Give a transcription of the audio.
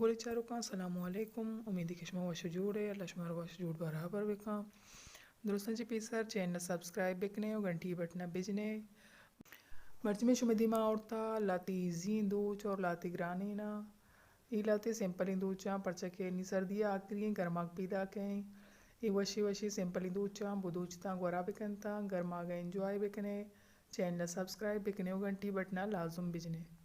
گلیں چاروکاں، السلام علیکم۔ امیدے کہ شما وش جوڑ ئے، اللہ شمارا وش جوڑ برابر بکاں۔ درستاں چہ پیسر چینل سبسکرائب بکنے و گھنٹی بٹنا بجنے۔ مرچی میں شمے دیما آورتا لاتی ایزی دوچ اور لاتی گرانینا۔ اے لاتی سمپلیں دوچاں، پرچہ کہ نی سردی آخری ہیں، گرماگ پیدا کہیں۔ اے وشی وشی سمپلیں دوچاں، بدوچتاں گورا بکنتاں، گرماگ انجوائے بکنے۔ چینل سبسکرائب بکنے و گھنٹی بٹنا لازم بجنے۔